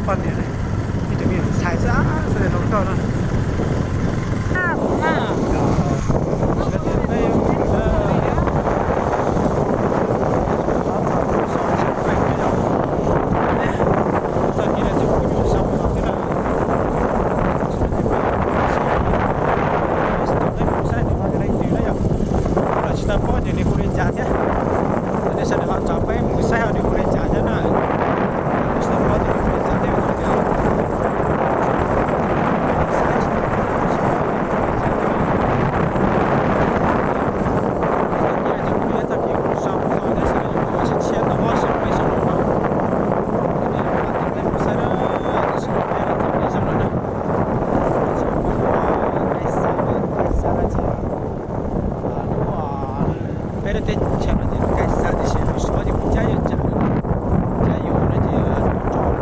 Poj niam, ib tug me nyuam ntxhais xwb, xwb hluas nkauj no. Tsis tau paub tias nws hu li cas thiab. Nej sawv daws ho tso peb mus saib ho nws hu li cas thiab na. Tsis tau paub tias nws hu li cas thiab. Peb lub teb chaws no ces kaij xa tiam sis lub suav ces kuj cab yuav tsam, cab yuav no ces tso no.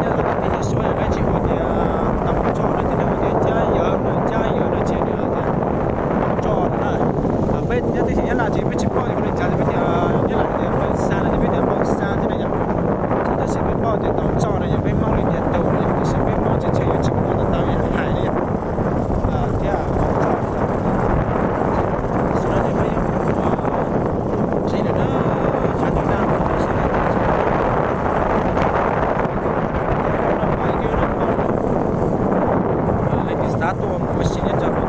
Nyob los teb chaws suav yog peb tsis hu tias tau tso no ces nej hu tias cab yuav no, cab yuav no ces nws tso no na. Peb nyob teb chaws Nyab Laj ces peb tsis paub tias hu li cas ces peb tias Nyab Laj tias poj xa no ces peb tias poj xa thiab no yom. Tab sis peb paub tias tau tso no yog peb Hmoob li tias tug no yom, tiam sis peb Hmoob tseem tsheej yuav tsis muaj qhov tau hais li yom. Thiab tsis no ces peb yuav mus tsev lawm na, tshav ntuj nag no tab sis leej twg xav tuaj mus ua si nyob rau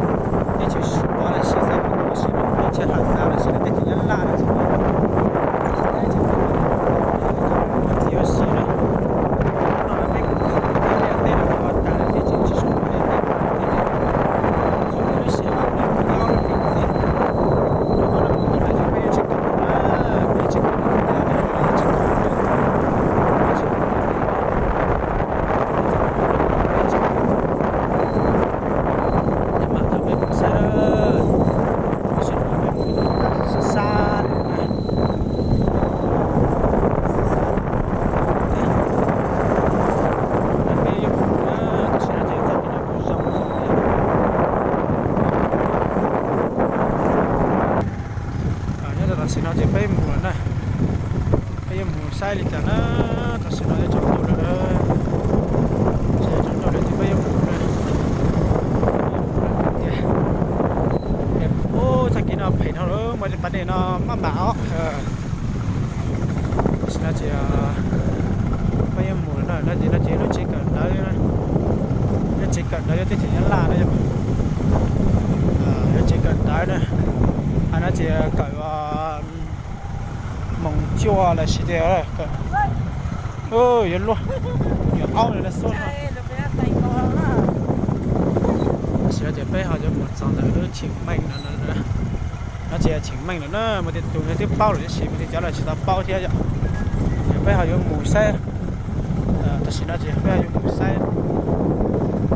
teb chaws Suav los sis xav tuaj ua si rau teb chaws Has Zas los sis teb chaws Nyab Laj los sis txiv ua si na. No peb kuj teb no tag ces tsis tsis zoo li teb no ces txog lub sij hawm no kuj ob lub hlis ntxiv, peb yuav tsis kam na, peb tsis kam, peb tsis kam, peb tsis kam. Mas thaum peb mus saib, tab sis peb mus sab sab na, peb yuav mus na, tam sim no ces txoj kev no kuj zoo zoo thiab. Nyob rau tam sim no ces peb mus lawm na, peb yuav mus saib li cas na, tam sim no yuav tsaus ntuj lawm, tsaus ntuj lawm ces peb yuav mus na. Tias, ub, txoj kev no phem dhau lawm, muaj ib pas dej no maj mam os. Tam sim no ces peb yuav mus lawm na, no ces no ces lub tsev kawm ntawv, lub tsev kawm ntawv yuav teb chaws Nyab Laj na yom. Lub tsev kawm ntawv na, no ces kawm moos cuaj los sis tias yuav luag, yuav aub los xub no. Tam sim no ces peb ho yuav mus txog ntawm lub Cheem Meem no, no ces Cheem Meem lawm na, muaj tej tus twb paub lawm tab sis muaj tej cov los tsis tau paub thiab yom. Peb ho yuav mus saib, tam sim no ces peb ho yuav mus saib,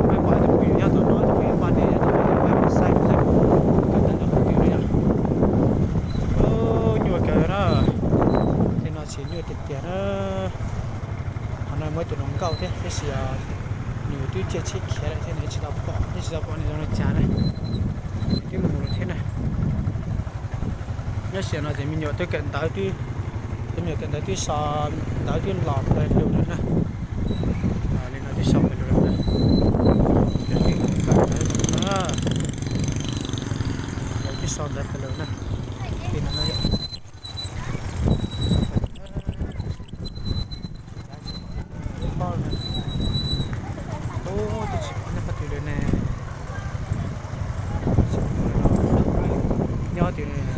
peb pom tus phooj ywg nyob tom no, tus phooj ywg poj niam, peb mus saib saib kawm ntawv qhov twg no yom. Nyuaj kawg na, tej no tsis nyuaj tiag tiag na. Qhov no muaj ib tug hluas nkauj thiab tab sis nws twb ciaj tsheb khiav lawm thiab nws tsis tau pom, nws tsis tau pom nws zoo li cas na. Nws twb mus lawm thiab na. Nyob sim no ces me nyuam twb kawm ntawv, cov me nyuam kawm ntawv twb so ntawv twb los plaws lug lawm na. Li no twb so plaws lug lawm na. Cov twb mus kawm ntawv no na, lawv twb so ntawv plaws lug na. Li no na yom. Ub, twb tsis pom nyob qhov twg li ne. Nyob twg ne?